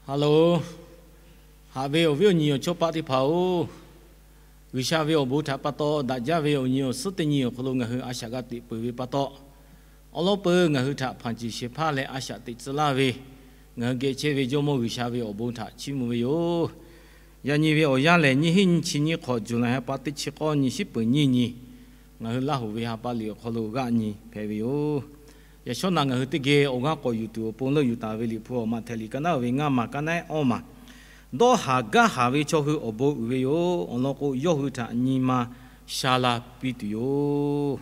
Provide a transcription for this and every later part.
Ha loˬ, haꞈ ve awˬ viˉ awˬ nyi awˬ chawˇ paˆ teˇ hpaˍ-oˬ, G'uiˬsha ve awˬ bon htaꞈ pa taw daꞈ jaˇ ve awˬ nyi awˬ suhˉ teˇ nyi awˬ hk'aw lo ngaˬ hui a shaꞈ g'a teꞈ peuˬ ve pa taw, awˬ lawn peuˬ ngaˬ hui htaꞈ hpanˍ ceˬ shehˍ hpaˇ leh a shaꞈ teꞈ tcuh laˇ ve, ngaˬ hui geh chehˇ ve Jawˇmawˇ G'uiˬsha ve awˬ bon htaꞈ chiˇ mvuh ve yoˬ. Yaꞈ nyi ve awˬ yanˇ lehˬ, nyiˇ hinˉ nyiˇ chi nyiˇ hk'awꞈ July ha pa teˇ chi k'awˇ nyi shiˉ peuˍ nyiˇ nyi, ngaˬ hui Laˇ hoꞈ ve ha pa liꞈ awˬ hk'aw lo g'aˆ nyi hpehꞈ ve yoˬ. Yaꞈ shawˉ naꞈ ngaˬ hui teˇ geh awˬ g'aˇ k'awꞈ yuˬ tuˬ awˬ pon leuˆ yuˬ taˍ ve Liꞈ hpu awˬ Maꞈhtehˍ liꞈ ka naˉ ve ngaˇ maˬ ka naˉ awˇ maˬ, dawˇ haˍ gaˇ haˍ ve chaw hui awˬ bon uiˍ ve yoˬ. Awˬ lawn k'o, yawˇ hui htaꞈ nyi ma sha la piˇ tuˬ yoˬ.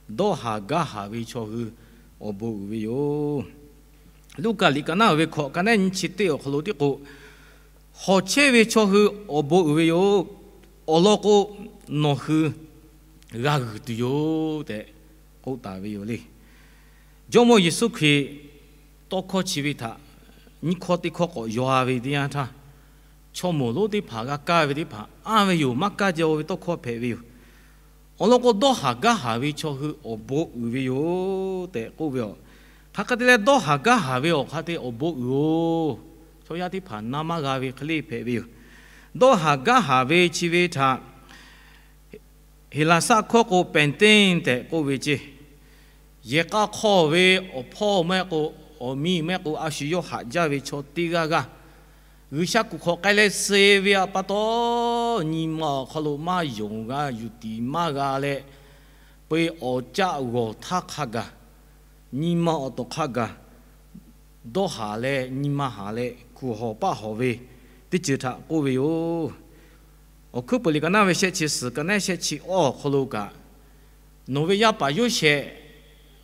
Dawˇ haˍ gaˇ haˍ ve chaw hui awˬ bon uiˍ ve yoˬ. Luˉkaꞈ liꞈ ka naˉ ve hkawꞈ ka naˉ nyiˇ chi teˇ awˬ hk'aw lo tiˉ k'o, hawˬ chehˇ ve chaw hui awˬ bon uiˍ ve yoˬ. Awˬ lawn k'o, nawˬ hui g'a g'uiˬ tuˬ yoˬ tehꞈ k'oˆ taˍ ve yoˬ le. Jawˇmawˇ Yeˍsuˆ Hkriꞈ tawˇ hkawˇ chi ve htaꞈ nyiˇ hkawˇ teˇ hkawˇ k'awꞈ yaw ve teˇ yanˇ htaˇ, chaw moˍ lonˉ teˇ hpaˍ g'a kaˇ ve teˇ hpaˍ anˇ ve yoˬ. Maˇ kaˇ jaw ve tawˇ hkawˇ hpehꞈ ve yoˬ. Awˬ lawn k'o, dawˇ haˍ gaˇ haˍ ve chaw hui awˬ bon uiˍ ve yoˬ tehꞈ k'oˆ ve yoˬ. Hk'aˬ hk'e te leh dawˇ haˍ gaˇ haˍ ve awˬ hk'aˇ te awˬ bon uiˍ-oˬ, chaw yaˇ teˇ hpaˍ na maˇ g'a ve hk'e le hpehꞈ ve yoˬ. Dawˇ haˍ gaˇ haˍ ve chi ve htaꞈ Heˍlaˍsaˆ hkawˇ k'o, pantein tehꞈ k'oˆ ve ceˇ. Yehˬ k'a hk'aw ve awˬ hpawˇ maˇ heˆ k'o, awˬ miˇ maˇ heˆ k'o, a shu yawˇ haꞈ jaˇ ve chaw teˇ g'aˇ g'aˇ, G'uiˬsha kuˬ hk'awꞈ k'ai leh suh ve pa taw, nyi ma awˬ hk'aw lo maˇ yonˍ g'a, yuˬ tiˍ maˇ g'a leh, peu-eˬ awˬ caˆ g'awˬ htaˇ hk'a gaˬ, nyi ma awˬ tawˍ hk'a gaˬ dawˇ haˍ leh nyi ma haˍ leh kuˬ hawˬ paˆ hawˬ ve teˇ ceuˬ htaꞈ k'oˆ ve yoˬ. Awˬ hkuiˉ peuˬ liꞈ ka naˉ ve shehˆ chi suhˍ ka naˉ shehˆ chi awˇ awˬ hk'aw lo kaꞈ, nawˬ ve yaˇ paˍ Yoˇsehꞈ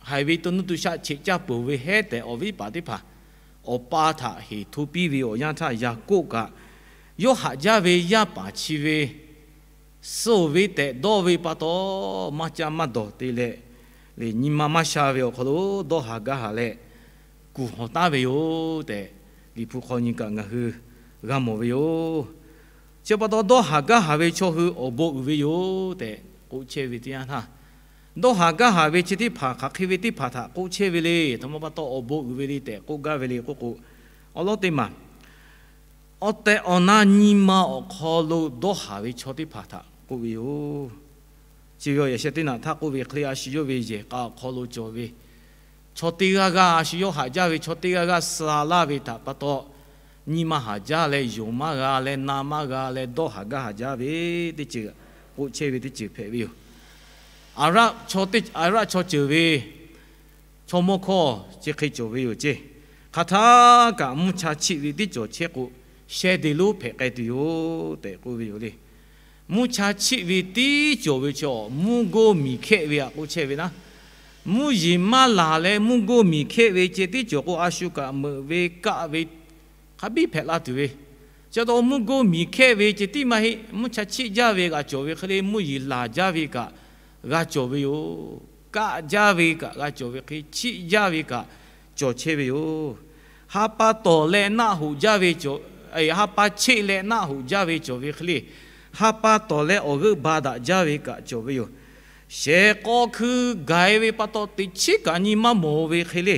haiˬ ve to nuˇ to shaˆ cheꞈ caˇ peuˬ ve hehˉ tehꞈ, awˬ viˉ paˍ teˇ hpaˍ awˬ pa htaꞈ heˍ hto piˇ ve awˬ yanˇ htaˇ, Yaˍkoˆ kaꞈ yawˇ haꞈ jaˇ ve yaˇ paˍ chi ve suh-oˬ ve tehꞈ dawˇ ve pa taw, maˇ caˇ maˇ dawˬ te leh, lehˬ nyi ma maˇ sha ve awˬ hk'aw lo dawˇ haˍ gaˇ haˍ leh kuˬ hawˬ taˍ ve yoˬ tehꞈ, Liꞈ hpu hk'aw nyi kaꞈ ngaˬ hui g'a mawˬ ve yoˬ. Chi pa taw, dawˇ haˍ gaˇ haˍ ve chaw hui awˬ bon uiˍ ve yoˬ tehꞈ k'oˆ chehˇ ve teˇ yanˇ htaˇ, dawˇ haˍ gaˇ haˍ ve chi teˇ hpaˍ hk'aˬ hk'e ve teˇ hpaˍ htaꞈ k'oˆ chehˇ ve le. Htaꞈ ma pa taw awˬ bon uiˍ ve le tehꞈ k'oˆ gaˇ ve le k'oˆ k'o, awˬ lawn teˇ maˬ awˬ tehˬ awˬ na nyi ma awˬ hk'aw lo dawˇ haˍ ve chaw teˇ hpaˍ htaꞈ k'oˆ ve yoˬ. Chi ve awˬ yaꞈ sheh teˇ naꞈ htaˇ k'oˆ ve hk'e le, a shu yawˇ ve yehˬ k'a awˬ hk'aw lo cawˬ ve chaw teˇ g'aˇ g'aˇ, a shu yawˇ haꞈ jaˇ ve chaw teˇ g'aˇ g'aˇ suh laˇ ve htaꞈ pa taw, nyi ma haˍ jaˇ leh yonˍ maˇ g'a leh na maˇ g'a leh dawˇ haˍ gaˇ haˍ jaˇ ve teˇ ceuˬ k'oˆ chehˇ ve teˇ ceuˬ hpehꞈ ve yoˬ. Aˍraˆ chaw ceuˬ ve chaw mawˇ hkawˇ chi hk'e cawˬ ve yoˬ ceˇ. Hk'aˬ htaˇ kaꞈ mvuhˇ cha chiˆ ve tiˉ cawˬ chehˇ k'o, sheh de lonˉ hpehꞈ k'ai tuˬ yoˬ tehꞈ k'oˆ ve yoˬ le. Mvuhˇ cha chiˆ ve tiˉ cawˬ ve chaw, mvuhˇ goˇ miˬ hkehˆ ve htaꞈ k'oˆ chehˇ ve naˉ, mvuhˇ yeˬ maˇ laˬ leh mvuhˇ goˇ miˬ hkehˆ ve ceh tiˉ cawˬ k'o, a shu kaꞈ meuꞈ ve kaˆ ve hk'a biˇ hpehꞈ la tuˬ ve. Chi pa taw mvuhˇ goˇ miˬ hkehˆ ve ceh tiˉ maˇ heˆ, mvuhˇ cha chiˆ jaˇ ve g'a cawˬ ve hk'e le, mvuhˇ yeˬ laˬ jaˇ ve kaꞈ g'a cawˬ ve yoˬ. Kaˆ jaˇ ve kaꞈ g'a cawˬ ve hk'e, chiˆ jaˇ ve kaꞈ cawˬ chehˇ ve yoˬ. Ha pa tawˍ leh naˆ hoꞈ jaˇ ve cawˬ, ha pa cheˆ leh naˆ hoꞈ jaˇ ve cawˬ ve hk'e le, ha pa tawˍ leh awˬ g'euˆ ba daꞈ jaˇ ve kaꞈ cawˬ ve yoˬ. Shehˍ k'aw hkui gaˬ-e ve pa taw, teꞈ chiˉ kaꞈ nyi maˇ mawˬ ve hk'e le,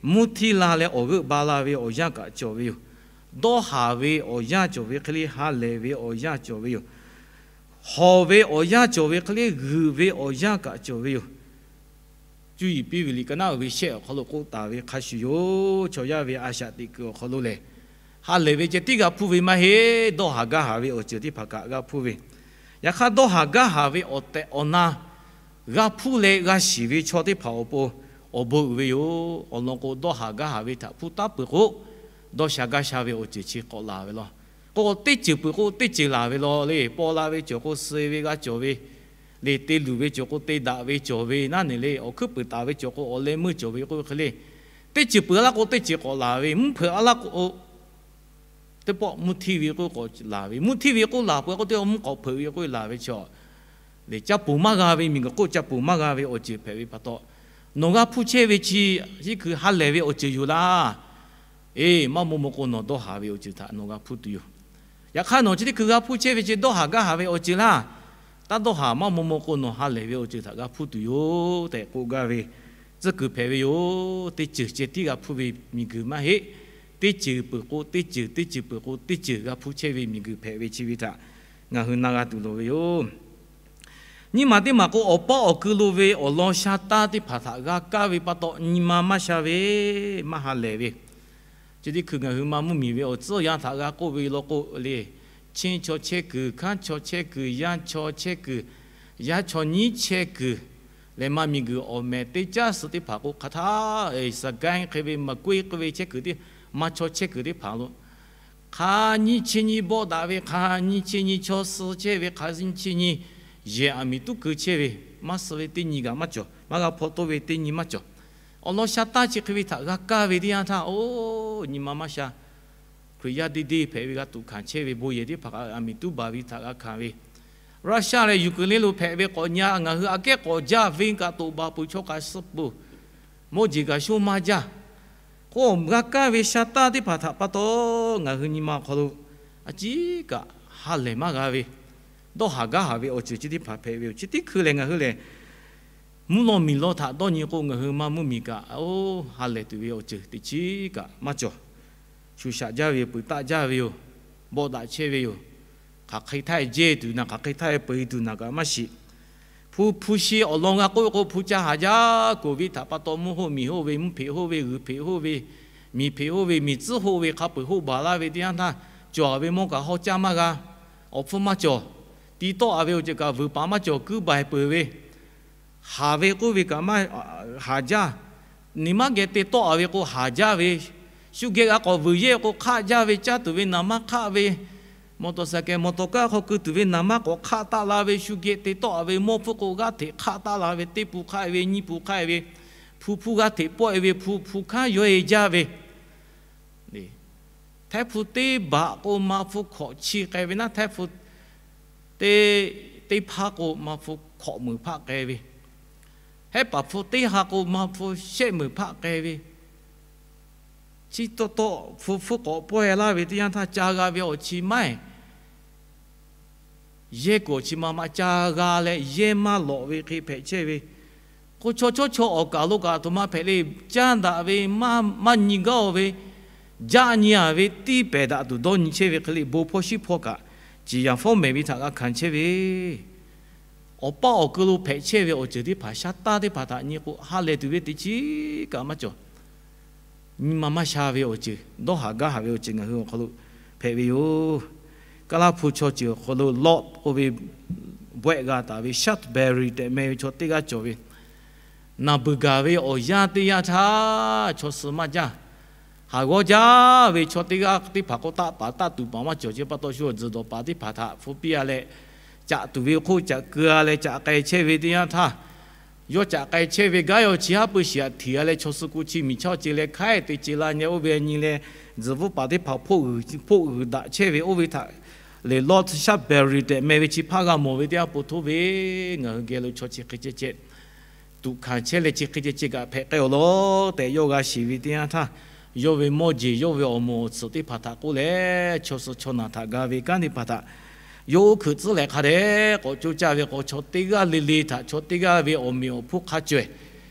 mvuhˇ htiˇ la leh awˬ g'euˆ ba la ve awˬ yanˇ kaꞈ cawˬ ve yoˬ. Dawˇ haˍ ve awˬ yanˇ cawˬ ve hk'e le, ha lehˬ ve awˬ yanˇ cawˬ ve yoˬ. Hawˬ ve awˬ yanˇ cawˬ ve hk'e le, g'uiˬ ve awˬ yanˇ kaꞈ cawˬ ve yoˬ. Cuˇ yiˍ piˇ ve liꞈ ka naˉ uiˍ ve shehˆ awˬ hk'aw lo k'oˆ taˍ ve hk'a shuˍ yoˬ. Chaw yaˇ ve a shaꞈ teꞈ kuiˬ awˬ hk'aw lo lehˬ, ha lehˬ ve ceh tiˉ g'a hpuˇ ve maˇ heˆ. Dawˇ haˍ gaˇ haˍ ve awˬ ceuˬ teˇ hpaˍ kaꞈ g'a hpuˇ ve. Yaꞈ hk'aˇ, dawˇ haˍ gaˇ haˍ ve awˬ tehˬ awˬ na g'a hpuˇ leh g'a shiˍ ve chaw teˇ hpaˍ awˬ pon awˬ bon uiˍ ve yoˬ. Awˬ lawn k'o, dawˇ haˍ gaˇ haˍ ve htaꞈ hpuˇ taˉ peuˬ k'o, dawˇ sha gaˇ sha ve awˬ ceuˬ chi k'awꞈ laˬ ve law. K'o, teˇ ceuˬ peuˬ k'o teˇ ceuˬ laˬ ve law le. Paw la ve cawˬ k'o, suh ve g'a cawˬ ve le. Te luˬ ve cawˬ k'o, te daꞈ ve cawˬ ve naˉ neˬ le. Awˬ hkuiˉ peuˬ taˍ ve cawˬ k'o, awˬ leh meuˇ cawˬ ve k'oˆ ve hk'e le. Teˇ ceuˬ peuˬ a laˇ k'o teˇ ceuˬ k'awꞈ laˬ ve, mvuhˇ hpeuꞈ a laˇ k'o teˇ pawˆ mvuhˇ htiˇ ve k'oˆ k'awꞈ laˬ ve, mvuhˇ htiˇ ve k'oˆ laˬ peuˬ k'o, teˇ pawˆ mvuhˇ k'awꞈ hpeuꞈ ve k'oˆ laˬ ve chaw, lehˬ caˇ poˬ maˇ g'a ve, miˬguiˬ hk'oˆ caˇ poˬ maˇ g'a ve awˬ ceuˬ hpehꞈ ve pa taw, nawˬ g'a hpuˇ chehˇ ve chi, chi hkui ha lehˬ ve awˬ ceuˬ yoˬ laˇ. Eˬ, maˇ maw maw k'o, nawˬ dawˇ haˍ ve awˬ ceuˬ htaꞈ nawˬ g'a hpuˇ tuˬ yoˬ. Yaꞈ hk'aˇ, nawˬ chi teˇ hkui g'a hpuˇ chehˇ ve chi dawˇ haˍ gaˇ haˍ ve awˬ ceuˬ laˇ. Taˇ dawˇ haˍ, maˇ maw maw k'o, nawˬ ha lehˬ ve awˬ ceuˬ htaꞈ g'a hpuˇ tuˬ yoˬ tehꞈ k'oˆ gaˇ ve tcuhˉ kuiˬ hpehꞈ ve yoˬ. Teˇ ceuˬ ceh tiˉ g'a hpuˇ ve miˬguiˬ maˇ heˆ. teˇ ceuˬ peuˬ k'o teˇ ceuˬ, teˇ ceuˬ peuˬ k'o teˇ ceuˬ g'a hpuˇ chehˇ ve miˬguiˬ hpehꞈ ve chi ve htaꞈ ngaˬ hui na g'a tuˬ loˍ ve yoˬ. Nyiˇ maˬ teˇ maˬ k'o, awˬ paˉ awˬ kui lo ve awˬ lawn sha taˇ teˇ hpaˍ htaꞈ g'a kaˇ ve pa taw, nyi ma maˇ sha ve, maˇ ha lehˬ ve. Chi teˇ hkui ngaˬ hui maˇ mvuhˇ miˬ ve awˬ tcuhˉ yanˇ htaꞈ g'a k'oˆ ve law k'o le, Chin chaw chehˇ kuiˬ, Kanˉ chaw chehˇ kuiˬ, Yanˇ chaw chehˇ kuiˬ, Yaˇ chaw nyiˉ chehˇ kuiˬ leh maˇ miˬguiˬ awˬ mehˍ teˇ caˉ suh teˇ hpaˍ k'o hk'a htaˇ, Sagaing hk'e ve, Maqkui hk'e ve chehˇ kuiˬ teˇ maˇ chaw chehˇ kuiˬ teˇ hpaˍ lo hk'a nyiˇ chi nyi bawˆ daꞈ ve, hk'a nyiˇ chi nyi chaw suh chehˇ ve, hk'a nyiˇ chi nyi yehˬ aˬ miˍ tuˉ keu chehˇ ve, maˇ suh ve teˇ nyi kaꞈ maˇ cawˬ, maˇ g'a hpaw toˆ ve teˇ nyi maˇ cawˬ. Awˬ lawn sha taˇ chi hk'e ve htaꞈ g'a kaˇ ve teˇ yanˇ htaˇ, oˇ nyi ma maˇ sha. Hkriꞈ yaˇ deˇ deˇ hpehꞈ ve g'a tuꞈ hkanˍ chehˇ ve, bon yehˬ teˇ hpaˍ kaꞈ aˬ miˍ tuˉ baˬ ve htaꞈ g'a hkanˍ ve, Russia leh Ukraine lo hpehꞈ ve k'awꞈ nyi, ngaˬ hui aꞈ kehˉ k'awꞈ jaˇ ve kaꞈ toꞈ baˬ peuˬ, chaw kaꞈ suh peuˬ, mawˇ jeˬ kaꞈ shonˇ maˇ jaˇ. K'o, g'a kaˇ ve sha taˇ teˇ hpaˍ htaꞈ pa taw, ngaˬ hui nyi ma awˬ hk'aw lo a ciˉ kaꞈ ha lehˬ maˇ g'a ve, dawˇ haˍ gaˇ haˍ ve awˬ ceuˬ chi teˇ hpaˍ hpehꞈ ve yoˬ. Chi teˇ hkui lehˬ, ngaˬ hui lehˬ mvuhˇ lawˇ miˬ lawˇ htaꞈ dawˇ nyi k'o, ngaˬ hui maˇ mvuhˇ miˬ kaꞈ oˇ ha lehˬ tuˬ ve awˬ ceuˬ teˇ chiˉ kaꞈ maˇ cawˬ. Shuˍ shaꞈ jaˇ ve yoˬ, peuˬ taˆ jaˇ ve yoˬ, bawˆ daꞈ chehˇ ve yoˬ. Hk'aˬ hk'e htaˇ jehˇ tuˬ naˬ, hk'aˬ hk'e htaˇ peuˬ tuˬ naˬ kaꞈ maˇ shiˍ. Hpu hpu shi awˬ lawn g'a k'oˆ ve k'o, hpu ca haˍ jaˇ, COVID htaꞈ pa taw mvuhˇ hoˆ miˬ hoˆ ve, mvuhˇ hpeꞈ hoˆ ve, g'uiˬ hpeꞈ hoˆ ve, miˬ hpeꞈ hoˆ ve, miˬ tcuhˉ hoˆ ve, hk'a peuˬ hoˆ baˬ laˇ ve teˇ yanˇ htaˇ, cawˬ ve mawˇ kaꞈ haw caˇ maˇ g'a, awˬ hpfuhˇ maˇ cawˬ, ti tawˆ a ve awˬ ceuˬ kaꞈ vuiˬ paˍ maˇ cawˬ, kuiˉ baiˬ peuˬ ve, haˍ ve k'oˆ ve kaꞈ maˇ haˍ jaˇ. Nyi maˇ geh te tawˆ a ve k'o haˍ jaˇ ve, shu geh g'a k'awꞈ vuiˬ yehˇ k'o hk'aˆ jaˇ ve, caˇ tuˬ ve naˬ maˇ hk'aˆ ve, mawˬ tawˍ saˍ kehˬ mawˬ tawˍ kaˇ hk'aw keu tuˬ ve naˬ maˇ k'awꞈ hk'aˆ taˆ la ve, shu geh te tawˆ a ve mawˇ hpfuhˇ k'o g'aˇ hteꞈ hk'aˆ taˆ la ve, teˇ pun hk'aˆ ve, nyiˇ pun hk'aˆ ve, hpu hpu g'aˇ hteꞈ pawˆ e ve, hpu hpu hkanˉ yawˇ e jaˇ ve, htehˇ hpu teˇ baꞈ k'o maˇ hpu hkawꞈ chi k'ai ve naˉ, htehˇ hpu teˇ, teˇ hpaˇ k'o maˇ hpu hkawꞈ meunˍ hpaˆ k'ai ve, htehˇ paˍ hpu teˇ ha k'o maˇ hpu shehˆ meunˍ hpaˆ k'ai ve, chi taw taw hpu hpu k'awꞈ pawehˇ laˇ ve teˇ yanˇ htaˇ ca g'a ve awˬ chi maˇ heˆ. Yehˇ kuiˬ awˬ chi ma ma ca g'a leh yehˇ maˇ lawꞈ ve hk'e hpehꞈ chehˇ ve, k'o chaw chawˇ chaw awˬ kaˬ lo kaꞈ aˬ htoꞈ ma hpehꞈ le, caˇ daꞈ ve, maˇ nyi gaˇ-o ve, jaˆ nyi a ve, tiˇ pehˍ daꞈ tuˬ dawˇ nyi chehˇ ve hk'e le, bon hpawˇ shiˉ hpawˇ kaꞈ ciˍ yanˍ fawˉ mehˍ ve htaꞈ g'a hkanˍ chehˇ ve, awˬ paˇ awˬ keu lo hpehꞈ chehˇ ve awˬ ceuˬ teˇ hpaˍ, sha taˇ teˇ hpaˍ htaꞈ nyi k'o ha lehˬ tuˬ ve teˇ chiˉ kaꞈ maˇ cawˬ. Nyi ma maˇ sha ve awˬ ceuˬ, dawˇ haˍ gaˇ haˍ ve awˬ ceuˬ ngaˬ hui awˬ hk'aw lo hpehꞈ ve yoˬ. Kaˇ laˇ hpu chaw ceuˬ awˬ hk'aw lo Lawꞈ k'oˆ ve bawehˆ g'a taˍ ve Shutesbury tehꞈ meh ve chaw teˇ g'aˇ cawˬ ve, naˬ beuˬ gaˬ ve awˬ yanˇ teˇ yanˇ htaˇ chaw suh maˇ jaˇ. Haˍ g'awˇ jaˇ ve chaw teˇ g'aˇ teˇ hpaˍ k'o taˆ paˍ taˆ tuˬ paˍ maˇ cawˬ. Chi pa taw shu awˬ tzuhˬ dawˬ paˍ teˇ hpaˍ htaꞈ hpu piˇ a leh, caꞈ tuˬ ve hk'oˆ caꞈ keu a leh caꞈ k'ai chehˇ ve teˇ yanˇ htaˇ, yawˇ caꞈ k'ai chehˇ ve gaˇ yaw chi haˉ pui shiˍ aꞈ htiꞈ a leh chaw suh k'o chi miˬ chaˇ ce leh hkaiˉ te ce la nyeh oˇ ve nyi leh, tzuhˬ bvuhˆ paˍ teˇ hpaˍ hpoˆ g'uiˬ daꞈ chehˇ ve oˇ ve htaꞈ lehˬ, Lawˇ Shutesbury tehꞈ meh ve chi hpaˇ g'a mawˬ ve teˇ yanˇ po htoˇ ve, ngaˬ hui geh lo chaw chi hk'e ceh ceh tuꞈ hkanˍ chehˇ leh chi hk'e ceh ceh kaꞈ hpehꞈ k'ai awˬ lawn tehꞈ yawˇ g'a shiˍ ve teˇ yanˇ htaˇ, yawˇ ve mawˇ jeˬ yawˇ ve awˬ moˍ awˬ tsuhꞈ teˇ hpaˍ htaꞈ k'oˆ leh, chaw suh chaw naˬ htaꞈ ga ve kanˉ teˇ hpaˍ htaꞈ yawˇ oˇ hkeuꞈ tcuhˉ leh hk'a dehꞈ k'awꞈ coˇ caˇ ve k'o, chaw teˇ g'aˇ le le htaꞈ chaw teˇ g'aˇ ve awˬ meꞈ awˬ hponˇ hk'a cawehˬ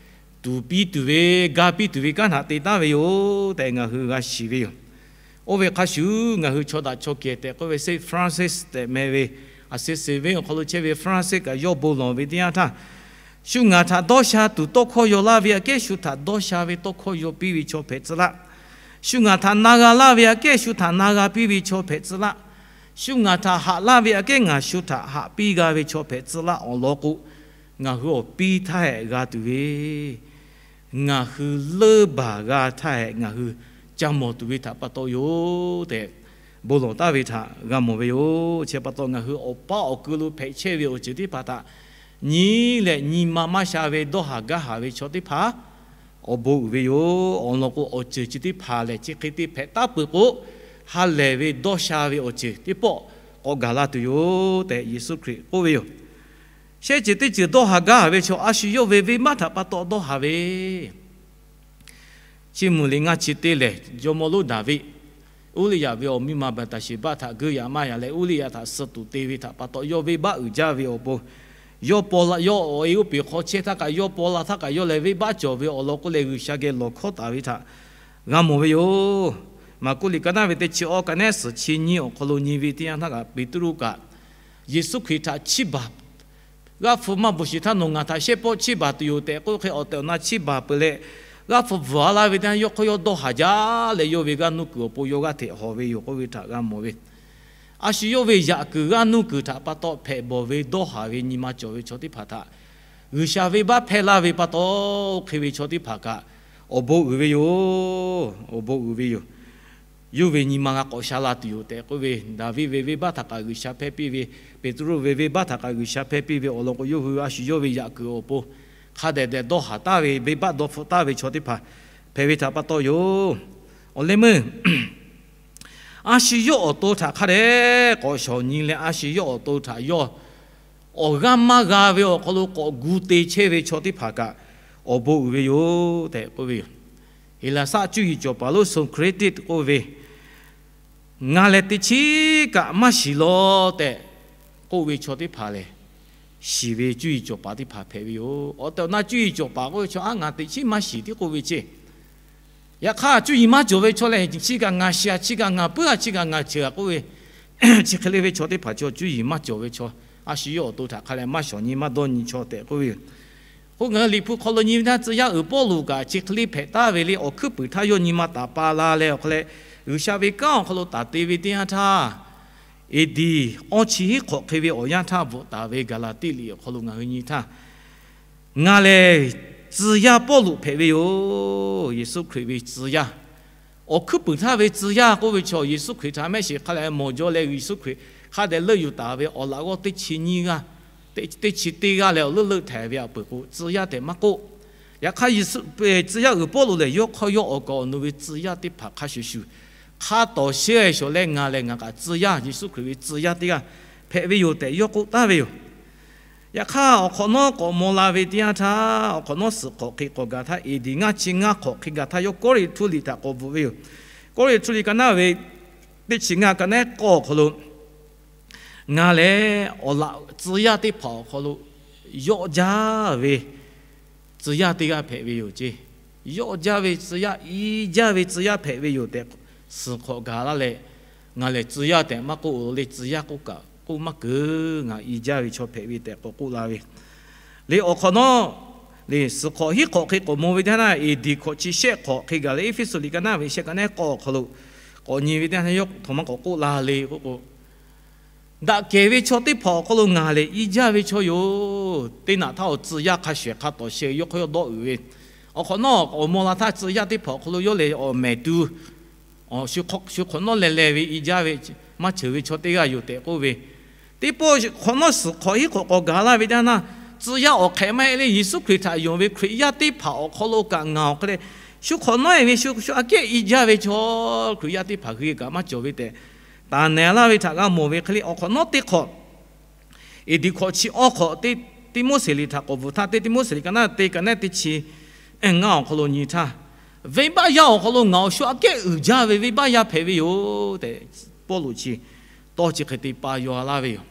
tuˍ piˇ tuˬ ve, ga piˇ tuˬ ve kanˉ htaꞈ te taˉ ve yoˬ tehꞈ ngaˬ hui g'a shiˍ ve yoˬ. Oˇ ve hk'a shuˍ ngaˬ hui chaw daꞈ chaw kehˬ tehꞈ k'oˆ ve Saint Francis tehꞈ meh ve Assisi venˇ awˬ hk'aw lo chehˇ ve Francis kaꞈ yawˇ bon lawˬ ve teˇ yanˇ htaˇ, shu ngaˬ htaꞈ dawˇ sha tuˬ tawˇ hkawˇ yaw laˇ ve aꞈ kehˉ shu htaꞈ dawˇ sha ve tawˇ hkawˇ yaw piˇ ve chaw hpehꞈ tcuh laˇ. Shu ngaˬ htaꞈ na g'a laˇ ve aꞈ kehˉ shu htaꞈ na g'a piˇ ve chaw hpehꞈ tcuh laˇ. Shu ngaˬ htaꞈ haꞈ laˇ ve aꞈ kehˉ ngaˬ shu htaꞈ haꞈ piˇ g'a ve chaw hpehꞈ tcuh laˇ awˬ lawn k'o, ngaˬ hui awˬ piˇ htaˇ hehꞈ g'a tuˬ ve, ngaˬ hui leuˇ baˬ g'a htaˇ hehꞈ ngaˬ hui ca mawˬ tuˬ ve htaꞈ pa taw yoˬ tehꞈ, bon lawˬ taˍ ve htaꞈ g'a mawˬ ve yoˬ. Chi pa taw ngaˬ hui awˬ paˇ awˬ keu lo hpehꞈ chehˇ ve awˬ ceuˬ teˇ hpaˍ htaꞈ nyi leh nyi ma maˇ sha ve dawˇ haˍ gaˇ haˍ ve chaw teˇ hpaˍ awˬ bon uiˍ ve yoˬ. Awˬ lawn k'o, awˬ ceuˬ chi teˇ hpaˍ lehˬ chi hk'e te hpehꞈ taˉ peuˬ k'o, ha lehˬ ve dawˇ sha ve awˬ ceuˬ teˇ pawˆ k'awꞈ gaˬ la tuˬ yoˬ tehꞈ Yeˍsuˆ Hkriꞈ k'oˆ ve yoˬ. Shehˆ ceuˬ teˇ ceuˬ dawˇ haˍ gaˇ haˍ ve chaw a shu yawˇ ve venˇbaˆ htaꞈ pa taw dawˇ haˍ ve, chi mvuhˇ liꞈ ngaˇ chi teˇ lehˬ, jawˇmawˇ lonˉ Daˍviˆ, Uˇliˇyaꞈ ve awˬ miˇ ma Baˍtaˍsheˍbaˆ htaꞈ geuˆ yaꞈ maˇ yaꞈ leh, Uˇliˇyaꞈ htaꞈ suh tuˬ te ve htaꞈ pa taw, yawˇ venˇbaˆ uiˍ jaˇ ve awˬ pon, yawˇ paw la, yawˇ awˬ e oˇ peˬ hk'aw chehˇ htaˇ kaꞈ, yawˇ paw la htaˇ kaꞈ yawˇ lehˬ venˇbaˆ cawˬ ve awˬ lawn k'oˆ leh, G'uiˬsha geh lawˬ hkawˇ taˍ ve htaꞈ g'a mawˬ ve yoˬ. Maˍkuˆ liꞈ ka naˉ ve teˇ chi awˇ ka nehˉ suhˍ chi nyiˇ awˬ hk'aw lo nyi ve teˇ yanˇ htaˇ kaꞈ, Peˍtruˆ kaꞈ Yeˍsuˆ Hkriꞈ htaꞈ chiˇ baˬ, g'aˇ hpu maˇ bvuhˬ sheˍ htaˇ nawˬ ngaˬ htaꞈ shehˆ pawˆ chiˇ baˬ tuˬ yoˬ tehꞈ k'oˆ hk'e, awˬ tehˬ awˬ na chiˇ baˬ peuˬ leh, g'aˇ hpu bvuhˬ a laˇ ve teˇ yanˇ yawˇ hk'aw yawˇ dawˇ haˍ jaˇ leh, yawˇ ve g'aˇ nuˇ kuiˬ awˬ pon yawˇ g'aˇ hteꞈ hawˬ ve yoˬ k'oˆ ve htaꞈ g'a mawˬ ve. A shu yawˇ ve yaꞈ kuiˬ g'aˇ nuˇ kuiˬ htaꞈ pa taw hpehꞈ bawˬ ve dawˇ haˍ ve nyi ma cawˬ ve chaw teˇ hpaˍ htaꞈ G'uiˬsha venˇbaˆ hpehˇ laˇ ve pa taw, oˇ hk'e ve chaw teˇ hpaˍ kaꞈ awˬ bon uiˍ ve yoˬ. Awˬ bon uiˍ ve yoˬ. Yawˇ ve nyi ma g'a k'awꞈ sha la tuˬ yoˬ tehꞈ k'oˆ ve, Daˍviˆ ve venˇbaˆ htaꞈ kaꞈ G'uiˬsha hpehˇ piˇ ve, Peˍtruˆ ve venˇbaˆ htaꞈ kaꞈ G'uiˬsha hpehˇ piˇ ve awˬ lawn k'o, yawˇ hui a shu yawˇ ve yaꞈ kuiˬ awˬ pon hk'a dehꞈ dehꞈ dawˇ haˍ taˍ ve, venˇbaˆ dawˇ hpfuhˆ taˍ ve chaw teˇ hpaˍ hpehꞈ ve htaꞈ pa taw yoˬ. Awˬ leh meuˇ a shu yawˇ awˬ to htaꞈ hk'a dehꞈ k'awꞈ shawˍ nyi leh, a shu yawˇ awˬ to htaꞈ yawˇ awˬ g'aˇ maˇ g'a ve awˬ hk'aw lo k'awꞈ gu te chehˇ ve chaw teˇ hpaˍ kaꞈ awˬ bon uiˍ ve yoˬ tehꞈ k'oˆ ve yoˬ. Heˍlaˍsaˆ cuˇ yiˍ cawˬ paˍ lonˉ Socrates k'oˆ ve, Ngaˬ lehˬ teꞈ chiˉ kaꞈ maˇ shiˍ law tehꞈ k'oˆ ve chaw teˇ hpaˍ lehˬ, shiˍ ve cuˇ yiˍ cawˬ paˍ teˇ hpaˍ hpehꞈ ve yoˬ. Awˬ tehˬ awˬ na cuˇ yiˍ cawˬ paˍ k'oˆ ve chaw, Aˉ, ngaˬ teꞈ chiˉ maˇ shiˍ tiˉ k'oˆ ve ceˇ. Yaꞈ hk'aˇ, cuˇ yiˍ maˇ cawˬ ve chaw lehˬ, chi kaꞈ ngaˬ shiˍ a, chi kaꞈ ngaˬ puiˉ a, chi kaꞈ ngaˬ ceuˬ a k'oˆ ve, chi hk'e le ve chaw teˇ hpaˍ chaw cuˇ yiˍ maˇ cawˬ ve chaw, a shu yawˇ awˬ to htaꞈ hk'a leh maˇ shawˍ nyi maˇ dawˇ nyi chaw tehꞈ k'oˆ ve yoˬ. K'o, ngaˬ hui Liꞈ hpu hk'aw lo nyi ve htaˇ, tcuh yaˇ uiˍ Pawˇluꞈ kaꞈ chi hk'e le hpehꞈ taˍ ve le. Awˬ hkuiˉ puiˍ htaˇ yawˇ nyi ma taˍ pa la leh awˬ hk'aw leh, G'uiˬsha ve kanˉ awˬ hk'aw lo taˍ te ve teˇ yanˇ htaˇ, A D awˇ chi hiˉ hk'awꞈ hk'e ve awˬ yanˇ htaˇ bvuhꞈ taˍ ve Gaˍlaˍtiˆ liꞈ awˬ hk'aw lo ngaˬ hui nyi htaˇ, Ngaˬ lehˬ tcuh yaˇ Pawˇluꞈ hpehꞈ ve yoˬ. Yeˍsuˆ Hkriꞈ ve tcuh yaˇ, awˬ hkuiˉ puiˍ htaˇ ve tcuh yaˇ k'oˆ ve chaw, Yeˍsuˆ Hkriꞈ htaꞈ mehˆ shiˍ hk'a leh mawˬ jaw leh, Yeˍsuˆ Hkriꞈ hk'a dehꞈ leuˆ yuˬ taˍ ve awˬ laꞈ g'awˇ teˇ chi nyiˇ g'aˇ, teˇ chi teˇ g'aˇ leh awˬ leuˆ leuˆ htaiˍ ve aꞈ peuˬ k'o, tcuh yaˇ tehꞈ maˇ k'oˆ. Yaꞈ hk'aˇ, Yeˍsuˆ, tcuh yaˇ uiˍ Pawˇluꞈ lehˬ, yawˇ hk'aw yawˇ awˬ kaˍ awˬ nu ve tcuh yaˇ teˇ hpaˍ hk'a shuˍ shuˍ hk'a tawˍ shehˇ shawˍ leh, Ngaˬ lehˬ ngaˬ kaꞈ tcuh yaˇ, Yeˍsuˆ Hkriꞈ ve tcuh yaˇ teˇ g'aˇ hpehꞈ ve yoˬ tehꞈ yawˇ k'oˆ taˍ ve yoˬ. Yaꞈ hk'aˇ, awˬ hk'awꞈ nawˉ k'awꞈ maw la ve teˇ yanˇ htaˇ, awˬ hk'awꞈ nawˉ suhˍ hk'awꞈ hk'e k'awꞈ gaˬ htaˇ, A D ngaˇ chi ngaˇ hk'awꞈ hk'e gaˬ htaˇ, yawˇ Kawˇrenˍhtuˆ liꞈ htaꞈ k'awꞈ bvuhꞈ ve yoˬ. Kawˇrenˍhtuˆ liꞈ ka naˉ ve teˇ chi ngaˇ ka nehˉ k'awˇ awˬ hk'aw lo, Ngaˬ lehˬ awˬ laꞈ tcuh yaˇ teˇ hpaˍ awˬ hk'aw lo yawˆ jaˇ ve tcuh yaˇ teˇ g'aˇ hpehꞈ ve yoˬ ceˇ. Yawˆ jaˇ ve tcuh yaˇ, i jaˇ ve tcuh yaˇ hpehꞈ ve yoˬ tehꞈ suhˍ hk'awꞈ gaˬ laˇ leh, Ngaˬ lehˬ tcuh yaˇ tehꞈ maˇ k'oˆ, le tcuh yaˇ k'oˆ kaꞈ k'oˆ maˇ keunˍ, ngaˬ i jaˇ ve chaw hpehꞈ ve tehꞈ k'awꞈ k'oˆ la ve. Le awˬ hk'awꞈ nawˉ, le suhˍ hk'awꞈ hiˉ hk'awꞈ hk'e k'awꞈ maw ve teˇ yanˇ htaˇ, A D hk'awꞈ chi shehˆ hk'awꞈ hk'e gaˬ leh, Eˇfeˇsuꞈ liꞈ ka naˉ ve shehˆ ka nehˉ k'awˇ awˬ hk'aw lo k'awꞈ nyi ve teˇ yanˇ htaˇ, yawˇ htaꞈ maˇ k'awꞈ k'oˆ la le k'oˆ k'o, daꞈ kehˬ ve chaw teˇ hpaˍ awˬ hk'aw lo ngaˬ lehˬ i jaˇ ve chaw yoˬ. Teˇ naꞈ htaˇ awˬ tcuh yaˇ hk'a shuˍ hk'a tawˍ sheh ve yawˇ hk'aw yawˇ dawˇ uiˍ ve, awˬ hk'awꞈ nawˉ awˬ maw la htaˇ tcuh yaˇ teˇ hpaˍ awˬ hk'aw lo yawˇ lehˬ awˬ mehˍ tu, shu hk'awꞈ nawˉ leh leh ve i jaˇ ve maˇ ceuˬ ve chaw teˇ g'aˇ yoˬ tehꞈ k'oˆ ve, teˇ pawˆ hk'awꞈ nawˉ suhˍ hk'awꞈ hiˉ hk'awꞈ k'awꞈ gaˬ laˇ ve teˇ yanˇ htaˇ, tcuh yaˇ awˬ hk'ehꞈ maˇ heˆ le, Yeˍsuˆ Hkriꞈ htaꞈ yonˍ ve Hkriꞈ yaˇ teˇ hpaˍ awˬ hk'aw lo kaꞈ ngaˬ awˬ hk'e leh, shu hk'awꞈ nawˉ e ve shu shu aꞈ kehˉ i jaˇ ve chaw, Hkriꞈ yaˇ teˇ hpaˍ hui kaꞈ maˇ cawˬ ve tehꞈ taˍ nehˬ laˇ ve htaꞈ g'a mawˬ ve hk'e le. Awˬ hk'awꞈ nawˉ teˇ hk'awꞈ A D hkawꞈ chi awˇ hk'awꞈ teˇ Tiˆmoˉseˍ liꞈ htaꞈ k'awꞈ bvuhꞈ htaˇ, teˇ Tiˆmoˉseˍ liꞈ ka naˉ teˇ ka naˉ teˇ chi ngaˇ awˬ hk'aw lo nyi htaˇ, venˇbaˆ yaˇ awˬ hk'aw lo ngaˬ awˬ shu aꞈ kehˉ uiˍ jaˇ ve venˇbaˆ yaˇ hpehꞈ ve yoˬ tehꞈ, Pawˇluꞈ chi tawˇ chi hk'e te pa yaw laˇ ve yoˬ.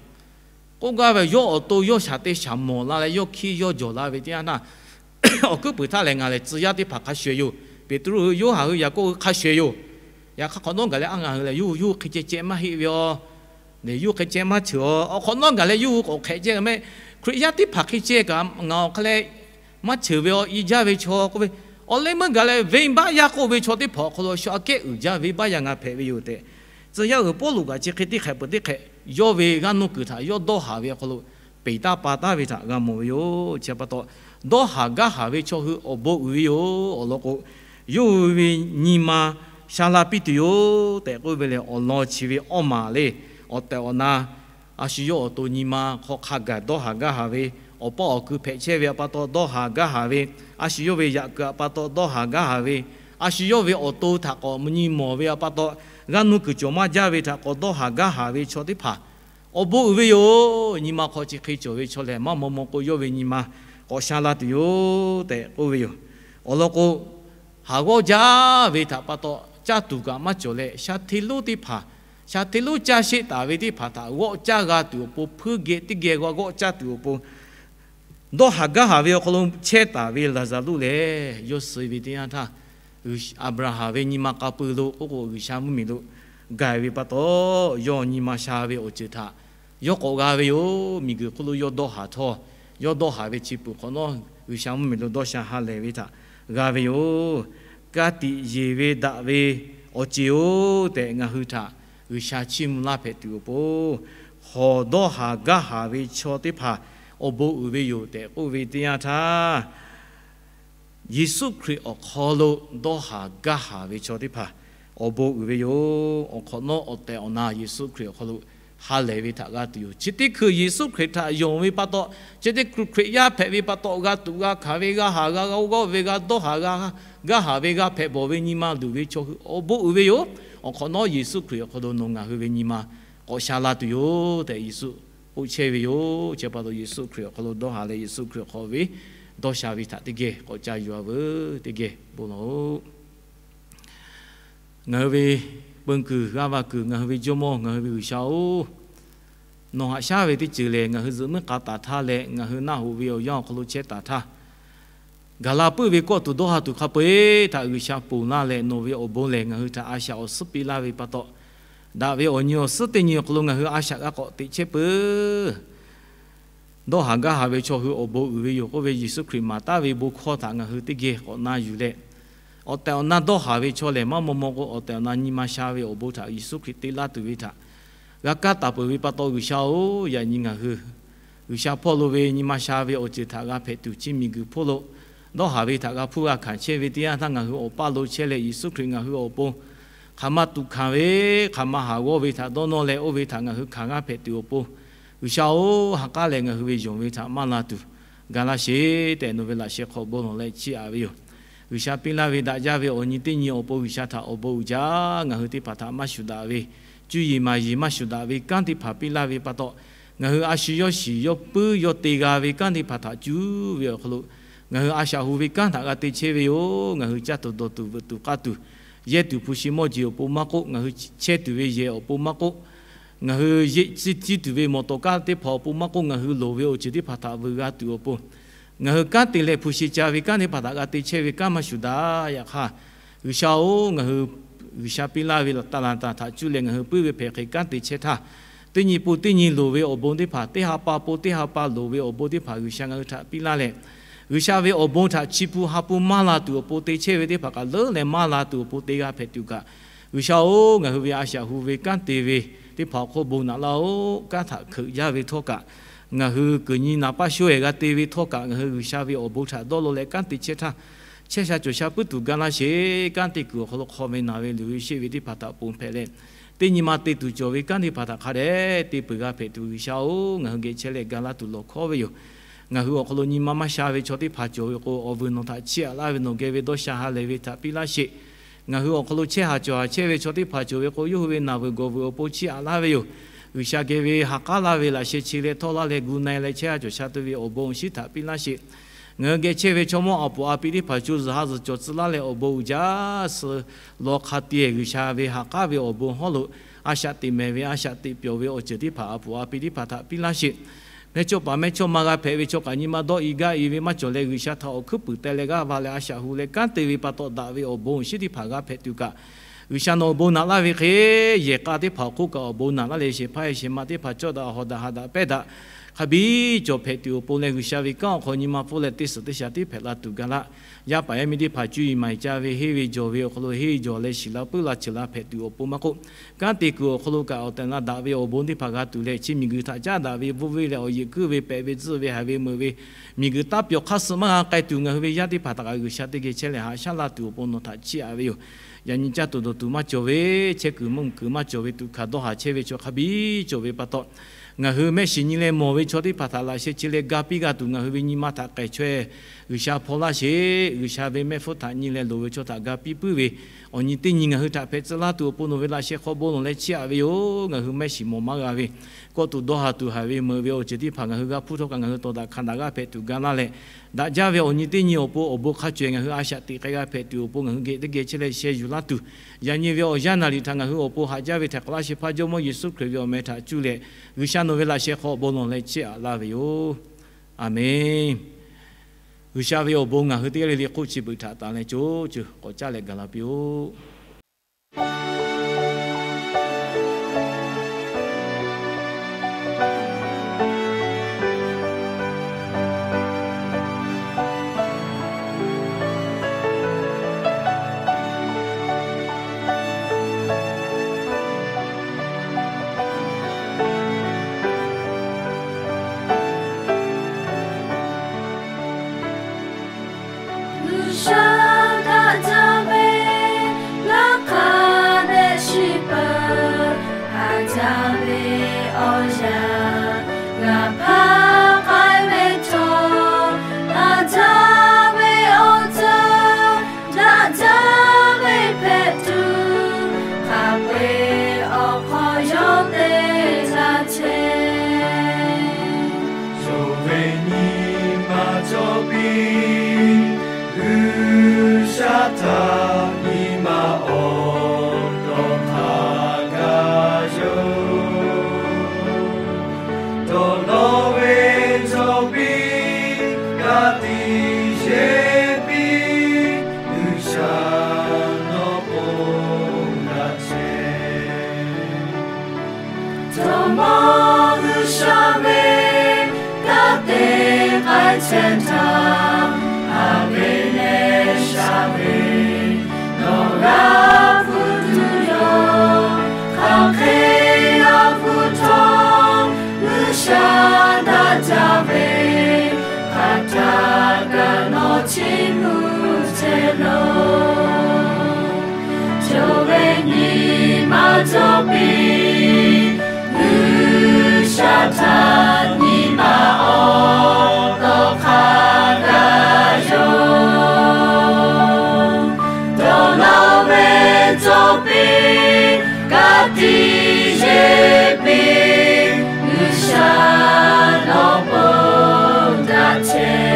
K'oˆ gaˇ ve, yawˇ awˬ to yawˇ shaˍ te shaˍ mawˬ la leh yawˇ hkiˇ yawˇ jawˬ la ve teˇ yanˇ htaˇ, awˬ hkuiˉ puiˍ htaˇ lehˬ, Ngaˬ lehˬ tcuh yaˇ teˇ hpaˍ hk'a shuˍ yoˬ. Peˍtruˆ hui, Yoˇhanˬ hui, Yaˍkoˆ hui hk'a shuˍ yoˬ. Yaꞈ hk'aˇ hk'awꞈ nawˉ gaˬ leh, Aˉ, ngaˬ hui lehˬ yawˇ hui yawˇ hui hk'e ceh ceh maˇ heˆ ve yoˬ. Lehˬ yawˇ hui hk'e ceh maˇ ceuˬ-oˬ. Awˬ hk'awꞈ nawˉ gaˬ leh yawˇ hui k'awꞈ hk'ehꞈ ceh mehˆ, Hkriꞈ yaˇ teˇ hpaˍ hk'e ceh kaꞈ ngaˬ awˬ hk'a leh maˇ ceuˬ ve yoˬ, i jaˇ ve chaw k'oˆ ve, awˬ leh meuˇ gaˬ leh venˇbaˆ yaˇ k'oˆ ve chaw teˇ hpaˍ awˬ hk'aw lo shu aꞈ kehˉ uiˍ jaˇ venˇbaˆ yaˇ ngaˬ hpehꞈ ve yoˬ tehꞈ, tcuh yaˇ uiˍ Pawˇluꞈ kaꞈ chi hk'e teˇ hk'ehꞈ peuˬ teˇ hk'ehꞈ yawˇ ve g'aˇ nuˇ kuiˬ htaꞈ yawˇ dawˇ haˍ ve awˬ hk'aw lo peˬ taˇ pa taˍ ve htaꞈ g'a mawˬ ve yoˬ. Chi pa taw, dawˇ haˍ gaˇ haˍ ve chaw hui awˬ bon uiˍ ve yoˬ. Awˬ lawn k'o, yawˇ hui ve nyi ma sha la piˇ tuˬ yoˬ tehꞈ k'oˆ ve lehˬ, awˬ lawn chi ve awˇ maˬ le. Awˬ tehˬ awˬ na a shu yawˇ awˬ to nyi ma hk'aw hk'a gaˬ dawˇ haˍ gaˇ haˍ ve, awˬ paˇ awˬ kui hpehꞈ chehˇ ve aꞈ pa taw dawˇ haˍ gaˇ haˍ ve, a shu yawˇ ve yaꞈ kuiˬ aꞈ pa taw dawˇ haˍ gaˇ haˍ ve, a shu yawˇ ve awˬ to htaꞈ k'awꞈ nyi mawˬ ve aꞈ pa taw, g'aˇ nuˇ kuiˬ cawˬ maˇ jaˇ ve htaꞈ k'awꞈ dawˇ haˍ gaˇ haˍ ve chaw teˇ hpaˍ awˬ bon uiˍ ve yoˬ. Nyi ma hk'aw chi hk'e cawˬ ve chaw lehˬ, maˇ maw maw k'o yawˇ ve nyi ma k'awꞈ sha la tuˬ yoˬ tehꞈ k'oˆ ve yoˬ. Awˬ lawn k'o, haˍ g'awˇ jaˇ ve htaꞈ pa taw caˇ tuˬ kaꞈ maˇ cawˬ leh, sha hteˇ lonˉ teˇ hpaˍ, sha hteˇ lonˉ caˇ sheˆ taˍ ve teˇ hpaˍ htaꞈ g'awˆ caˇ g'a tuˬ awˬ pon, hpuiˇ geh teˇ geh g'a g'awˆ caˇ tuˬ awˬ pon, dawˇ haˍ gaˇ haˍ ve awˬ hk'aw lo chehˇ taˍ ve Laˍzaˍruˆ lehˬ, yawˇ suh ve teˇ yanˇ htaˇ, Aˍbraˍhanˍ ve nyi ma k'a peu lo k'oˆ k'o, G'uiˬsha mvuhˇmiˬ lo gaˬ ve pa taw, yawˇ nyi ma sha ve awˬ ceuˬ htaꞈ yawˇ k'awꞈ g'a ve yoˬ. Miˬguiˬ hk'oˆ lo yawˇ dawˇ haˍ htawˇ, yawˇ dawˇ haˍ ve chi peuˬ hk'awꞈ nawˉ, G'uiˬsha mvuhˇmiˬ lo dawˇ sha ha lehˬ ve htaꞈ g'a ve yoˬ. Ka tiꞈ yeˬ ve daꞈ ve awˬ ceˬ-oˬ tehꞈ, ngaˬ hui htaꞈ G'uiˬsha chiˇ mvuh laˇ hpehꞈ tuˬ awˬ pon, hawˬ dawˇ haˍ gaˇ haˍ ve chaw teˇ hpaˍ awˬ bon uiˍ ve yoˬ tehꞈ k'oˆ ve teˇ yanˇ htaˇ, Yeˍsuˆ Hkriꞈ awˬ hk'aw lo dawˇ haˍ gaˇ haˍ ve chaw teˇ hpaˍ awˬ bon uiˍ ve yoˬ. Awˬ hk'awꞈ nawˉ awˬ tehˬ awˬ na Yeˍsuˆ Hkriꞈ awˬ hk'aw lo ha lehˬ ve htaꞈ g'a tuˬ yoˬ. Chi teˇ hkui Yeˍsuˆ Hkriꞈ htaꞈ yonˍ ve pa taw, chi teˇ hkui Hkriꞈ yaˇ hpehꞈ ve pa taw, g'a tuꞈ g'a hkanˍ ve, g'a haˍ g'a g'awˇ ve, g'a dawˇ haˍ g'a gaˇ haˍ ve, g'a hpehꞈ bawˬ ve nyi ma luˬ ve chaw hui awˬ bon uiˍ ve yoˬ. Awˬ hk'awꞈ nawˉ Yeˍsuˆ Hkriꞈ awˬ hk'aw lo nawˬ ngaˬ hui ve nyi ma k'awꞈ sha la tuˬ yoˬ tehꞈ Yeˍsuˆ k'oˆ chehˇ ve yoˬ. Chi pa taw Yeˍsuˆ Hkriꞈ awˬ hk'aw lo dawˇ haˍ leh Yeˍsuˆ Hkriꞈ awˬ hk'aw ve dawˇ sha ve htaꞈ teˇ geh k'awꞈ ca yuˬ-a veuˬ. Teˇ geh bon lawˬ-oꞈ. Ngaˬ hui ve peu kuiˬ g'aˇ va kuiˬ, ngaˬ hui ve Jawˇmawˇ, ngaˬ hui ve G'uiˬsha-oˬ, nawˬ haꞈ shaˉ ve teˇ ceuˬ lehˬ, ngaˬ hui zuhꞈ muiˉ k'a taˍ htaˇ leh ngaˬ hui naˆ hoꞈ ve awˬ yanˇ awˬ hk'aw lo chehˇ taˍ htaˇ, gaˬ la puiˉ ve kawˆ tuˬ dawˇ ha tuˬ hk'a peu-eˬ htaꞈ G'uiˬsha ponˬ laˇ leh, nawˬ ve awˬ bon lehˬ ngaˬ hui htaꞈ a shaꞈ awˬ suhˉ piˇ laˇ ve pa taw, daꞈ ve awˬ nyi awˬ suhˉ teˇ nyi awˬ hk'aw lo ngaˬ hui a shaꞈ g'a k'awꞈ teꞈ chehˇ peuˬ. Dawˇ haˍ gaˇ haˍ ve chaw hui awˬ bon uiˍ ve yoˬ k'oˆ ve Yeˍsuˆ Hkriꞈ maˍ taˍ ve bon hkawˇ htaꞈ ngaˬ hui teˇ geh k'awꞈ na yuˬ leh, awˬ tehˬ awˬ na dawˇ haˍ ve chaw lehˬ maˇ maw maw k'o, awˬ tehˬ awˬ na nyi ma sha ve awˬ bon htaꞈ Yeˍsuˆ Hkriꞈ te laˇ tuˬ ve htaꞈ g'a kaˇ taˍ peuˬ ve pa taw, G'uiˬsha-oˬ, yaꞈ nyi ngaˬ hui G'uiˬsha hpawˇ lo ve nyi ma sha ve awˬ ceuˬ htaꞈ g'a hpehꞈ tuˬ, chi miˬguiˬ hpawˇ lo dawˇ haˍ ve htaꞈ g'a hpuˇ g'a hkanˍ chehˇ ve teˇ yanˇ htaˇ, ngaˬ hui awˬ paˇ lo chehˇ leh Yeˍsuˆ Hkriꞈ ngaˬ hui awˬ pon hk'aˬ ma tuꞈ hkanˍ ve, hk'aˬ ma haˍ g'awˇ ve htaꞈ dawˇ nawˇ leh oˇ ve htaꞈ ngaˬ hui hkanˍ g'a hpehꞈ tuˬ awˬ pon, G'uiˬsha-oˬ, ha k'aˉ leh ngaˬ hui ve yonˍ ve htaꞈ maˇ la tuˬ ga laˇ sheˍ tehꞈ, nawˬ ve laꞈ sheh hk'aw bon lawˬ leh chiˇ aꞈ ve yoˬ. G'uiˬsha piˇ laˇ ve daꞈ jaˇ ve awˬ nyi teˇ nyi awˬ pon G'uiˬsha htaꞈ awˬ bon uiˍ jaˇ. Ngaˬ hui teˇ hpaˍ htaꞈ maˇ shuˍ daꞈ ve, cuˇ yiˍ maˍ yiˍ maˇ shuˍ daꞈ ve kanˉ teˇ hpaˍ piˇ laˇ ve pa taw, ngaˬ hui a shu yawˇ shiˍ yawˇ puiˉ yawˇ te g'a ve kanˉ teˇ hpaˍ htaꞈ cuˇ ve awˬ hk'aw lo, ngaˬ hui a shaꞈ hu ve kanˉ htaꞈ g'a te chehˇ ve yoˬ. Ngaˬ hui caˇ tuˬ dawˬ tuˬ veuꞈ tuˬ k'aˇ tuˬ, yehˇ tuˬ hpu shi mawˇ jeˬ awˬ pon maˇ k'oˆ, ngaˬ hui chehˇ tuˬ ve yehˬ awˬ pon maˇ k'oˆ, ngaˬ hui yeˆ ciˇ ciˇ tuˬ ve mawˬ tawˍ kaˇ teˇ hpaˍ awˬ pon maˇ k'oˆ, ngaˬ hui loˍ ve awˬ ceuˬ teˇ hpaˍ htaꞈ veuꞈ g'a tuˬ awˬ pon, ngaˬ hui kanˉ te leh hpu shi ca ve kanˉ teˇ hpaˍ htaꞈ g'a te chehˇ ve kanˉ maˇ shuˍ daꞈ. Yaꞈ hk'aˇ, G'uiˬsha-oˬ, ngaˬ hui G'uiˬsha piˇ laˇ ve taˍ laˍ taˍ htaꞈ cuˇ leh ngaˬ hui puiˉ ve hpehꞈ hk'e kanˉ te chehˇ htaˇ, teˇ nyi pun teˇ nyi loˍ ve awˬ bon teˇ hpaˍ, teˇ ha pa pon teˇ ha pa loˍ ve awˬ bon teˇ hpaˍ G'uiˬsha ngaˬ hui htaꞈ piˇ laˇ leh, G'uiˬsha ve awˬ bon htaꞈ chi pun ha pun maˇ la tuˬ awˬ pon te chehˇ ve teˇ hpaˍ kaꞈ leuˉ leh maˇ la tuˬ awˬ pon te g'a hpehꞈ tuˬ kaꞈ, G'uiˬsha-oˬ, ngaˬ hui ve a shaꞈ hu ve kanˉ te ve teˇ hpaˍ awˬ hk'oˆ bon naꞈ laˇ-oˆ. Kanˉ htaꞈ hkeuꞈ jaˇ ve htawˇ kaꞈ, ngaˬ hui kuiˬ nyi naˍ paˇ sho-eˬ g'a te ve htawˇ kaꞈ, ngaˬ hui G'uiˬsha ve awˬ bon htaꞈ dawˇ law leh kanˉ te chehˇ htaˇ, chehˇ sha cawˬ sha puiˉ tuˬ ga laˇ sheˍ. Kanˉ te kuiˬ awˬ hk'aw lo hk'aw ve naˬ ve luˬ ve sheˆ ve teˇ hpaˍ htaꞈ ponˬ hpehꞈ leh, teˇ nyi ma te tuˬ cawˬ ve kanˉ teˇ hpaˍ htaꞈ hk'a dehꞈ te peuˬ g'a hpehꞈ tuˬ, G'uiˬsha-oˬ, ngaˬ hui geh chehˇ leh ga laˇ tuˬ lawˬ hkawˉ ve yoˬ. Ngaˬ hui awˬ hk'aw lo nyi ma maˇ sha ve chaw teˇ hpaˍ cawˬ ve k'o, awˬ vuiˬ nawˬ htaꞈ chiˇ aꞈ laˇ ve, nawˬ geh ve dawˇ sha ha lehˬ ve htaꞈ piˇ laˇ sheˍ. Ngaˬ hui awˬ hk'aw lo chehˇ haˍ cawˬ haˍ chehˇ ve chaw teˇ hpaˍ cawˬ ve k'o, yawˇ hui ve naˬ veuˬ gawˬ veuˬ awˬ pon chiˇ aꞈ laˇ ve yoˬ. G'uiˬsha geh ve ha k'aˉ laˇ ve laꞈ sheh chi leh htawˇ laˇ leh gu na-e leh chehˇ haˍ cawˬ sha tuˬ ve awˬ bon awˬ shinˉ htaꞈ piˇ laˇ sheˍ. Ngaˬ hui geh chehˇ ve chaw mawˇ aˬ poˍ a pi teˇ hpaˍ co zuhˬ ha zuhˬ cawˬ tcuh laˇ leh awˬ bon uiˍ jaˇ suh law hk'a te-e, G'uiˬsha ve ha k'aˉ ve awˬ bon hawˉ lo a shaꞈ teꞈ mehˍ ve, a shaꞈ teꞈ pyawˬ ve awˬ ceuˬ teˇ hpaˍ aˬ poˍ a pi teˇ hpaˍ htaꞈ piˇ laˇ sheˍ. Mehˇchawˇ paˍ mehˇchawˇma g'a hpehꞈ ve chaw kaꞈ nyi ma dawˇ i gaˇ i ve maˇ cawˬ leh, G'uiˬsha htaꞈ awˬ hkuiˉ puiˍ teh leh g'aˇ va leh a shaꞈ hu leh kanˉ te ve pa taw daꞈ ve awˬ bon awˬ shinˉ teˇ hpaˍ g'a hpehꞈ tuˬ kaꞈ, G'uiˬsha nawˬ awˬ bon naꞈ laˇ ve hk'e, yehˬ k'a teˇ hpaˍ awˬ hk'oˆ kaꞈ awˬ bon naꞈ laˇ leh, shehˍ hpaˇ shehˍ ma teˇ hpaˍ cawˇ daꞈ hawˍ daꞈ ha daꞈ pehˇ daꞈ hk'a biˇ cawˬ hpehꞈ tuˬ awˬ pon leh, G'uiˬsha ve kanˉ awˬ hk'aw nyi ma pfuhˇ leh teˇ suhˍ teˇ shaˍ tiˉ hpehꞈ la tuˬ ga laˇ. Yaˇ paˍ yaˇ miˇ teˇ hpaˍ cuˇ yiˍ maˍ yiˍ ca ve henˇ ve jawˬ ve awˬ hk'aw lo henˇ jawˬ leh shiˍ la puiˉ la cheuˬ la hpehꞈ tuˬ awˬ pon maˇ k'oˆ, kanˉ te kuiˬ awˬ hk'aw lo kaꞈ awˬ tehˬ na daꞈ ve awˬ bon teˇ hpaˍ g'a tuˬ leh, chi miˬguiˬ htaꞈ caˉ daꞈ ve, bvuhˇ ve leh awˬ yeꞈ kuiˉ ve, pehꞈ ve tzuhˆ ve, haiˬ ve meuꞈ ve, miˬguiˬ taˇ pyawˬ hk'aˇ suh maˇ g'a k'ai tuˬ, ngaˬ hui ve yaˇ teˇ hpaˍ htaꞈ kaꞈ G'uiˬsha teˇ geh chehˇ leh haꞈ shaˉ laˇ tuˬ awˬ pon nawˬ htaꞈ chiˇ aꞈ ve yoˬ. Yaꞈ nyi caˇ tuˬ dawˬ tuˬ maˇ cawˬ ve, chehˇ kuiˬ mvuhˇ kuiˬ maˇ cawˬ ve, tuꞈ hkanˍ dawˇ haˍ chehˇ ve chaw hk'a biˇ cawˬ ve pa taw, ngaˬ hui mehˆ shiˍ nyi leh mawˬ ve chaw teˇ hpaˍ htaꞈ laꞈ sheh chi leh ga piˇ g'a tuˬ, ngaˬ hui ve nyi ma htaꞈ k'ehˬ chaweh G'uiˬsha hpaw laˇ sheˍ. G'uiˬsha ve mehˆ hpfuhˇ htaꞈ nyi leh loˍ ve chaw htaꞈ ga piˇ puiˉ ve, awˬ nyi teˇ nyi ngaˬ hui htaꞈ hpehꞈ tcuh laˇ tuˬ awˬ pon nawˬ ve laꞈ sheh hk'aw bon lawˬ leh chiˇ aꞈ ve yoˬ. Ngaˬ hui mehˆ shiˍ mawˬ maˇ g'a ve, kawˆ tuˬ dawˇ haˍ tuˬ haiˬ ve meuꞈ ve awˬ ceuˬ teˇ hpaˍ ngaˬ hui g'a hpuˇ htawˇ kaꞈ, ngaˬ hui tawˍ daꞈ hkanˍ daꞈ g'aˇ hpehꞈ tuˬ ga laˇ leh, daꞈ jaˇ ve awˬ nyi teˇ nyi awˬ pon awˬ bon hk'a caweh ngaˬ hui a shaꞈ teꞈ k'ai g'a hpehꞈ tuˬ awˬ pon ngaˬ hui geh teˇ geh chehˇ leh sheh yuˬ laˇ tuˬ, yaꞈ nyi ve awˬ yanˇ naˍ riˍ htaꞈ ngaˬ hui awˬ pon haꞈ jaˇ ve htaiˍ hk'awꞈ laˇ shehˍ hpaˇ Jawˇmawˇ Yeˍsuˆ Hkriꞈ ve awˬ meh htaꞈ cuˇ leh, G'uiˬsha nawˬ ve laꞈ sheh hk'aw bon lawˬ leh chiˇ aꞈ laˇ ve yoˬ. Aˬmenˍ. G'uiˬsha ve awˬ bon ngaˬ hui teˇ g'aˇ le le hk'oˆ chi beuꞈ htaꞈ taˍ leh co co k'awꞈ caˇ leh gaˬ la piˇ-oˆ. G'uiˬsha daꞈ jaˇ ve, ngaˬ hk'a dehꞈ shiˍ peuˬ. Haꞈ jaˇ ve awˬ yanˇ, ngaˬ hpaˇ k'ai ve chaw, haꞈ jaˇ ve awˬ ceuˬ, daꞈ jaˇ ve hpehꞈ tuˬ, hk'a peu-eˬ awˬ hk'aw yawˇ te laˇ chehˇ. Yawˇ ve nyi ma cawˬ piˇ, G'uiˬsha htaꞈ nyi ma awˬ dawˬ hk'a gaˬ yoˬ. Dawˬ law ve cawˬ piˇ, ka tiꞈ yeˬ piˇ, G'uiˬsha nawˬ k'oˆ laˇ chehˇ. Jawˇmawˇ G'uiˬsha ve kanˉ te k'ai chehˇ htaˇ, haˍ ve leh sha ve nawˬ g'a hpu tuˬ yoˬ. Hk'aˬ hk'e g'a hpu htawˇ, G'uiˬsha daꞈ jaˇ ve, hk'aˬ htaˇ kaꞈ nawˬ chiˇ mvuh chehˇ loˬ. Yawˇ ve nyi ma cawˬ piˇ, G'uiˬsha htaꞈ nyi ma awˬ dawˬ hk'a gaˬ yoˬ. Dawˬ law ve cawˬ piˇ, ka tiꞈ yeˬ piˇ, G'uiˬsha nawˬ k'oˆ daꞈ chehˇ.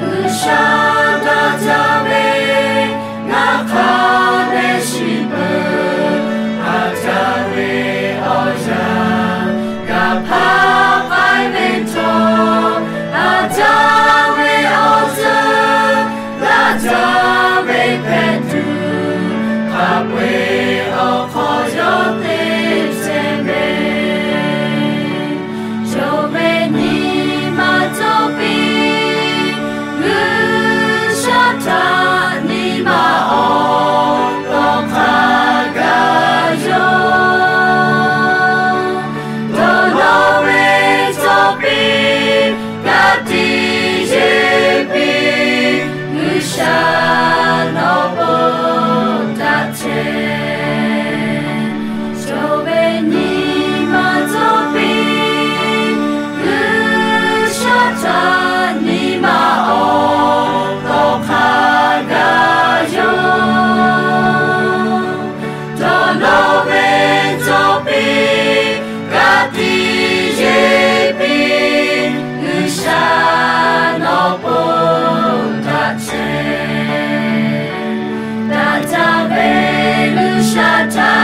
G'uiˬsha daꞈ jaˇ ve, ngaˬ hk'a dehꞈ shiˍ peuˬ. Haꞈ jaˇ ve awˬ yanˇ, ngaˬ hpaˇ k'ai ve chaw, haꞈ jaˇ ve awˬ ceuˬ, daꞈ jaˇ ve hpehꞈ tuˬ, hk'a peu-eˬ awˬ hk'aw yawˇ te chehˇ ve, yawˇ ve nyi ma cawˬ piˇ, G'uiˬsha htaꞈ nyi ma awˬ dawˬ hk'a gaˬ yoˬ. Dawˬ law ve cawˬ piˇ, ka tiꞈ yeˬ piˇ, G'uiˬsha nawˬ k'oˆ daꞈ chehˇ. Yawˇ ve nyi ma cawˬ piˇ, G'uiˬsha htaꞈ nyi ma awˬ dawˬ hk'a gaˬ yoˬ. Dawˬ law ve cawˬ piˇ, ka tiꞈ yeˬ piˇ, G'uiˬsha nawˬ k'oˆ daꞈ chehˇ. Daꞈ jaˇ ve G'uiˬsha htaꞈ